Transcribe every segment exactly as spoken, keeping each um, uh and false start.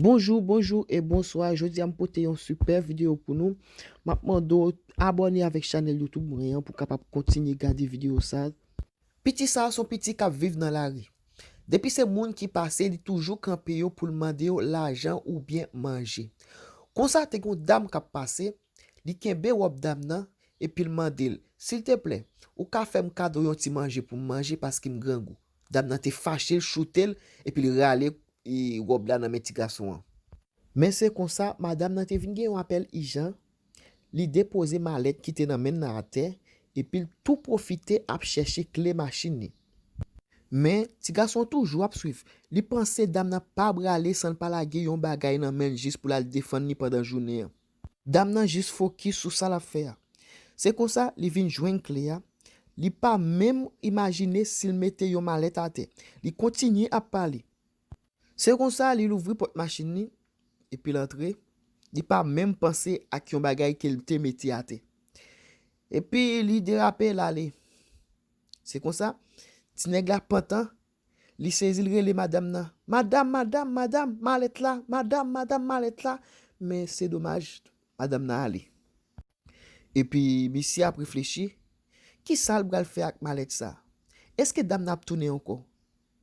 Bonjou, bonjou e bonswa. Jodi a m pote yon sipè videyo pou nou. M ap mande w abòne avèk chanèl YouTube mwen an pou w kapab kontinye gade videyo sa. Piti sa a se yon piti k ap viv nan lari. Depi se moun ki pase, li toujou kanpe yo pou l mande yo lajan oubyen manje. Konsa, te gen yon dam k ap pase, li kenbe wòb dam nan, epi l mande l, silteplè, ou ka fè m kado yon ti manje pou m manje paske m grangou. Dam nan te fache, l choute l, epi l rale e, wòb la nan men ti gason an. Men se konsa, madanm nan te vin gen yon apèl ijan, li depoze malèt ki te nan men l nan atè, epi l tou pwofite ap chèche kle machin li. Men, ti gason an toujou ap swiv. Li panse dam nan pa prale san l pa lage yon bagay nan men l jis pou l al defann li pandan jounen an. Dam nan jis fokis sou sa l ap fè a. Se konsa, li vin jwenn kle a. Li pa menm imajine si l mete yon malèt atè. Li kontinye ap pale. Se konsa, li louvri pòt machin li, epi l antre. Li pa menm panse ak yon bagay ke l te mete atè. Epi li derape, l ale. Se konsa, ti nèg la pantan, li sezi, l rele madanm nan, madanm, madanm, madanm, malèt la, madanm, madanm, malèt la. Men se domaj, madanm nan ale. Epi misye ap reflechi, kisa l pral fè ak malèt sa? Èske dam nan ap tounen ankò?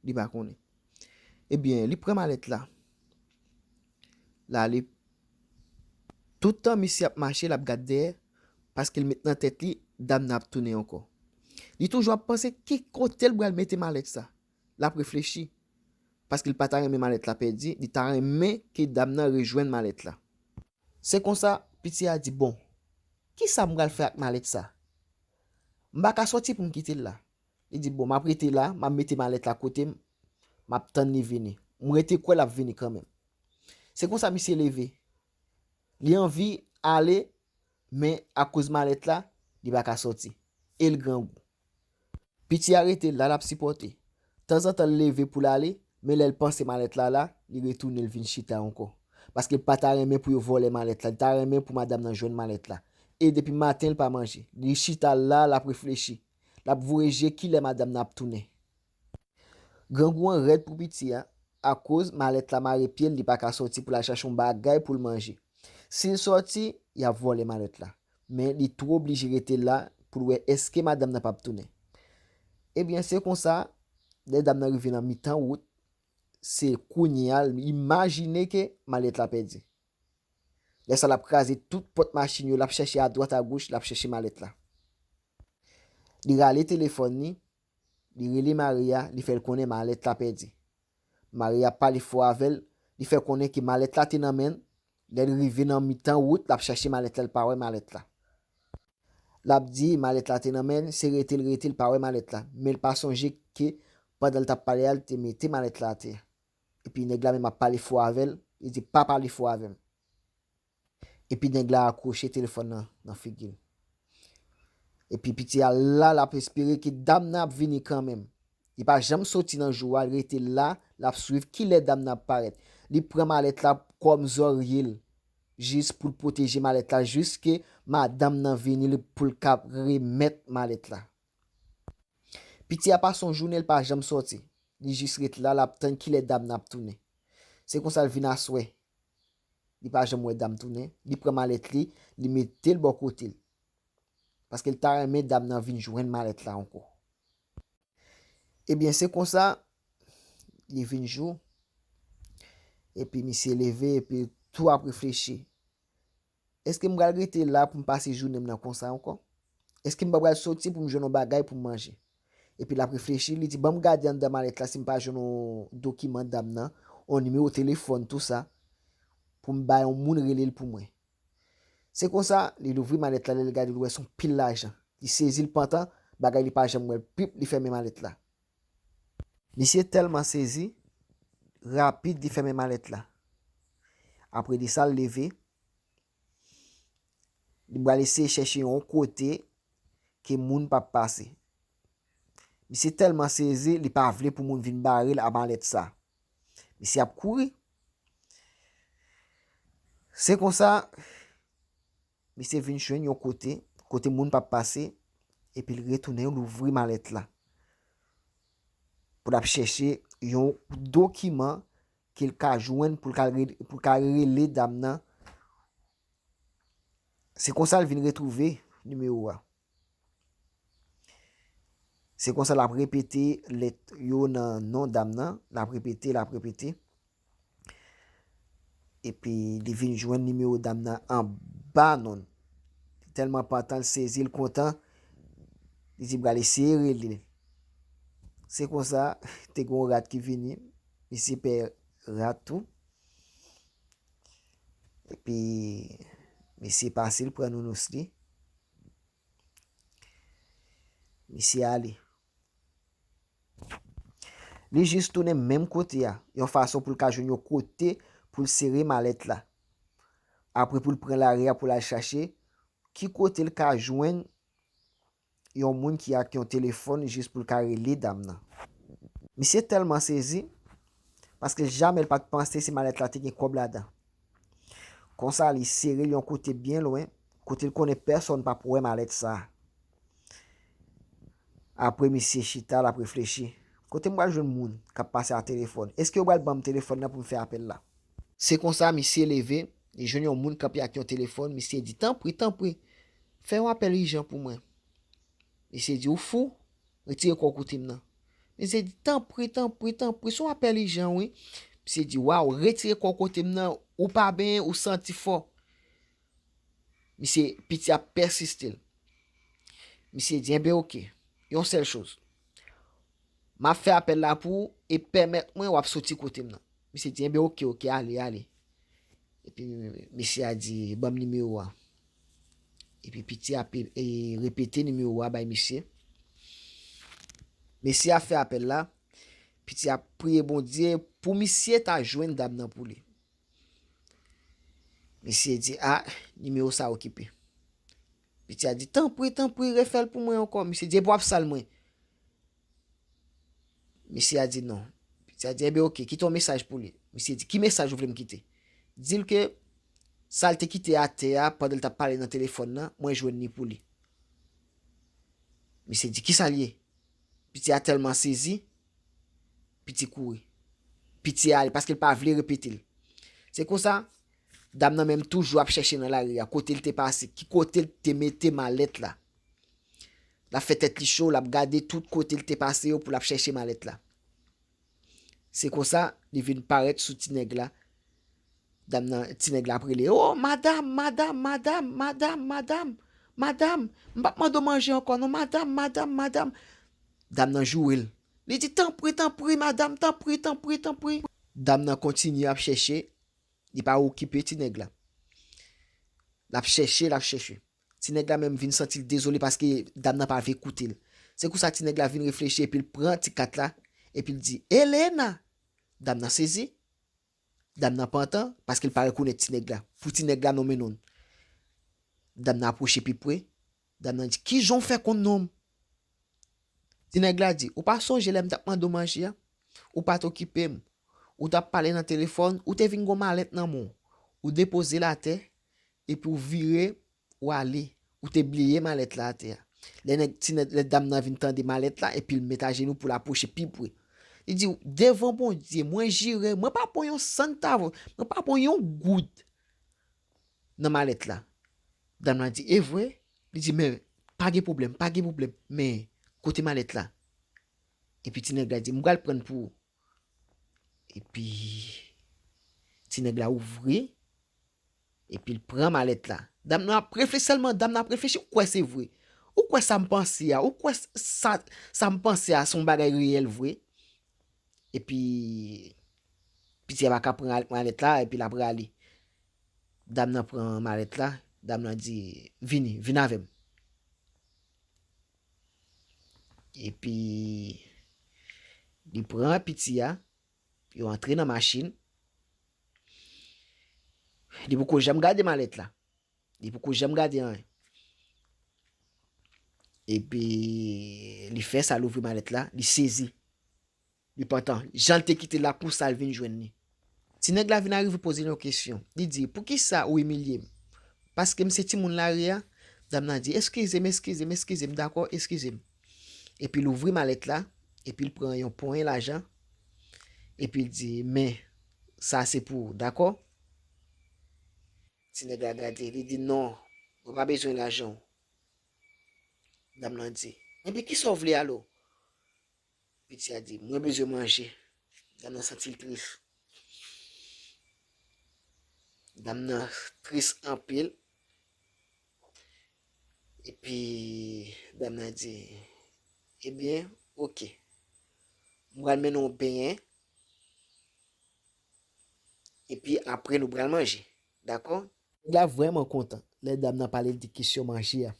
Li pa konnen. Ebyen, li pran malèt la. L ale. Tout tan misye ap mache, l ap gad dèyè, paske l met nan tèt li, dam nan ap tounen ankò. Li toujou ap panse ki kote l pral mete malèt sa. L ap reflechi, paske l pa ta renmen malèt la pèdi, li ta renmen ke dam nan rejwenn malèt la. Se konsa, piti a di, bon, kisa m pral fè ak malèt sa? M pa ka sòti pou m kite l la. Li di, bon, m ap rete la, m ap mete malèt la kote m, m ap tann li vini. M rete kwè l ap vini kanmenm. Se konsa misye leve. Li anvi ale, men akoz malèt la, li pa ka sòti. E l grangou. Piti a rete la, l ap sipòte. Tanzantan l leve pou l ale, men lè l panse malèt la la, li retounen, l vin chita ankò. Paske l pa ta renmen pou yo vòlè malèt la, li ta renmen pou madanm nan jwenn malèt la. E depi maten l pa manje. Li chita la, l ap reflechi. L ap voye je kilè madanm nan ap tounen. Grangou an rèd pou piti a, akoz malèt la mare pye l, li pa ka sòti pou l al chache yon bagay pou l manje. Si l sòti, y ap vòlè malèt la. Men li tou oblije rete la pou l wè èske madanm nan p ap tounen. Ebyen, se konsa, lè dam nan rive nan mitan wout, se kounye a l imajine ke malèt la pèdi. Lè sa l ap kraze tout pòt machin yo, l ap chèche adwat agòch, l ap chèche malèt la. Li rale telefòn li, li rele mari a, li fè l konnen malèt la pèdi. Mari a pale fò avè l, li fè konnen ke malèt la te nan men l. Lè l rive nan mitan wout, l ap chèche malèt la, l pa wè malèt la. L ap di malèt la te nan men l, se rete l rete, l pa wè malèt la. Men l pa sonje ke pandan l t ap pale a, l te mete malèt la atè. Epi nèg la menm ap pale fò avè l, li di, pa pale fò avè m. Epi nèg la akwoche telefòn nan nan figi l. Epi piti a la, l ap espere ke dam nan ap vini kanmenm. Li pa janm soti nan jou a, l rete la, l ap swiv kilè dam nan ap parèt. Li pran malèt la kòm zòrye l, jis pou l pwoteje malèt la, jiske madanm nan vini pou l ka remèt malèt la. Piti a pase yon jounen, l pa janm sòti. Li jis ret la, l ap tann kilè dam nan ap tounen. Se konsa l vin aswè. Li pa janm wè dam tounen. Li pran malèt li, li mete l bò kote l. Paske l ta renmen dam nan vin jwenn malèt la ankò. Ebyen, se konsa, li vin jou. Epi misye leve, epi tou ap reflechi. Èske m pral rete la pou m pase jounen m nan konsa ankò? Èske m pa pral soti pou m jwenn yon bagay pou m manje? Epi l ap reflechi, li di, ban m gade anndan malèt la si m pa jwenn yon dokiman dam nan, yon nimewo telefòn, tou sa, pou m bay yon moun rele l pou mwen. Se konsa, li louvri malèt la, lè l gade, l wè se yon pil lajan. Li sezi, l pantan, bagay li pa janm wè l, pip, li fèmen malèt la. Misye tèlman sezi, rapid, li fèmen malèt la. Apre de sa, l leve, li pral eseye chèche yon kote ke moun p ap pase. Misye tèlman sezi, li pa vle pou moun vin bare l a malèt sa. Misye ap kouri. Se konsa, misye vin jwenn yon kote, kote moun p ap pase, epi l retounen louvri malèt la. Pou l ap chèche yon dokiman ke l ka jwenn pou l ka re-, pou l ka rele dam nan. Se konsa l vin retwouve nimewo a. Se konsa l ap repete lèt yo nan non dam nan, l ap repete, l ap repete. Epi li vin jwenn nimewo dam nan anba non l. Li tèlman pantan, l sezi, l kontan, li di l pral eseye rele l. Se konsa, te gen yon rat ki vini, misye pè rat tou. Epi, misye pase, l pran nounous li. Misye ale. Li jis tounen menm kote a, yon fason pou l ka jwenn yon kote pou l sere malèt la. Apre pou l pran lari a pou l al chache ki kote l ka jwenn yon moun ki ak yon telefòn jis pou l ka rele dam nan. Misye tèlman sezi, paske jamè l pa t panse se malèt la te gen kòb ladan. Konsa, li sere l yon kote byen lwen, kote l konnen pèsonn p ap wè malèt sa a. Apre, misye chita, l ap reflechi. Kote m pral jwenn moun k ap pase a telefòn? Èske yo pral ban m telefòn nan pou m fè apèl la? Se konsa, misye leve, li jwenn yon moun kanpe ak yon telefòn, misye di, "Tanpri, tanpri, fè yon apèl ijan pou mwen." Misye di, "Ou fou? Retire kò w kote m nan." Misye di, "Tanpri, tanpri, tanpri, se yon apèl ijan, wi." Misye di, "Waw, retire kò w kote m nan, ou pa benyen, ou santi fò." Misye, piti a pèsiste l. Misye di, "Enben, oke, yon sèl choz. M ap fè apèl la pou ou e pèmèt mwen w ap soti kote m nan." Misye di, "Enben, oke, oke, ale, ale." Epi mesye a di, "Ban m nimewo a." Epi piti a pe-, e, repete nimewo a bay misye. Mesye a fè apèl la. Piti a priye Bondye pou misye ta jwenn dam nan pou li. Misye di, "A, nimewo sa okipe." Piti a di, "Tanpri, tanpri, refè l pou mwen ankò." Misye di, "Epi w ap sal mwen." Misye a di, "Non." Piti a di, "Enben, oke, kite yon mesaj pou li." Misye di, "Ki mesaj ou vle m kite?" Di l ke sa l te kite atè a pandan l t ap pale nan telefòn nan, mwen jwenn li pou li. Misye di, "Ki sa l ye?" Piti a tèlman sezi, piti kouri. Piti a ale paske l pa vle repete l. Se konsa, dam nan menm toujou ap chèche nan lari a, kote l te pase, ki kote l te mete malèt la. L ap fè tèt li cho, l ap gade tout kote l te pase yo pou l ap chèche malèt la. Se konsa, li vin parèt sou ti nèg la. Dam nan, ti nèg la ap rele, "O, madanm, madanm, madanm, madanm, madanm, madanm, m p ap mande w manje ankò non, madanm, madanm, madanm." Dam nan joure l. Li di, "Tanpri, tanpri, madanm, tanpri, tanpri, tanpri." Dam nan kontinye ap chèche, li pa okipe ti nèg la. L ap chèche, l ap chèche. Ti nèg la menm vin santi l dezole paske dam nan pa vle koute l. Se konsa ti nèg la vin reflechi epi l pran ti kat la, epi l di, "Elena!" Dam nan sezi. Dam nan pantan paske l pa rekonèt ti nèg la. Pou ti nèg la nonmen non l. Dam nan apwoche pi pre. Dam nan di, "Kijan w fè konn non m?" Ti nèg la di, "Ou pa sonje lè m t ap mande w manje a? Ou pa t okipe m. Ou t ap pale nan telefòn, ou te vin gon malèt nan men w. Ou depoze l atè, epi w vire, ou ale. Ou te bliye malèt la atè a." Lè nèg, ti nèg, lè dam nan vin tande malèt la, epi l met ajenou pou l apwoche pi pre. Li di, "Devan Bondye, mwen jire, mwen pa pran yon santavo, mwen pa pran yon goud nan malèt la." Dam nan di, "E vre?" Li di, "Men, pa gen pwoblèm, pa gen pwoblèm, men kote malèt la?" Epi ti nèg la di, "M pral pran l pou ou." Epi ti nèg la ouvri, epi l pran malèt la. Dam nan ap reflechi sèlman, dam nan ap reflechi, "Ou kwè se vre? Ou kwè sa m panse a? Ou kwè s-, sa, sa m panse a se yon bagay reyèl vre?" Epi piti a pa ka pran malèt la, epi l ap rale. Dam nan pran malèt la, dam nan di, "Vini, vin avè m." Epi li pran piti a, yo antre nan machin. Li poko janm gade malèt la. Li poko janm gade anyen. Epi li fè sa, l ouvri malèt la, li sezi. Li pantan, jan l te kite l la, konsa l vin jwenn li. Ti nèg la vin arive poze l yon kesyon. Li di, "Poukisa ou imilye m? Paske m se timoun lari a?" Dam nan di, "Eskize m, eskize m, eskize m, dakò, eskize m." Epi l ouvri malèt la, epi l pran yon ponyen lajan, epi l di, "Men, Sa se pou ou, dakò? Ti nèg la gade, li di, "Non, mwen pa bezwen lajan w." Dam nan di, "Enben, kisa w vle alò?" Piti a di, "Mwen bezwen manje." Dam nan santi l tris. Dam nan tris anpil. Epi, dam nan di, "Ebyen, oke. M pral mennen w benyen. Epi apre nou pral manje. Dakò?" Nèg la vrèman kontan lè dam nan pale de kesyon manje a.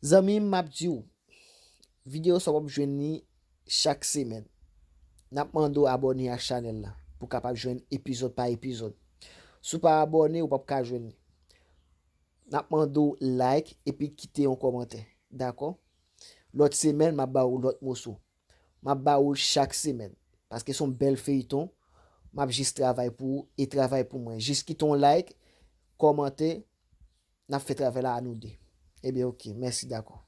Zanmi m, m ap di w, videyo sa w ap jwenn li chak semèn. N ap mande w abòne ak chanèl la pou w kapab jwenn epizòd pa epizòd. Si w pa abòne, ou p ap ka jwenn li. N ap mande w like epi kite yon kòmantè. Dakò? Lòt semèn, m ap ba w lòt moso. M ap ba ou l chak semèn. Paske se yon bèl feyton. M ap jis travay pou ou e travay pou mwen. Jis kite yon like, kòmante, n ap fè travay la a nou de. Ebyen, oke, mèsi, dakò.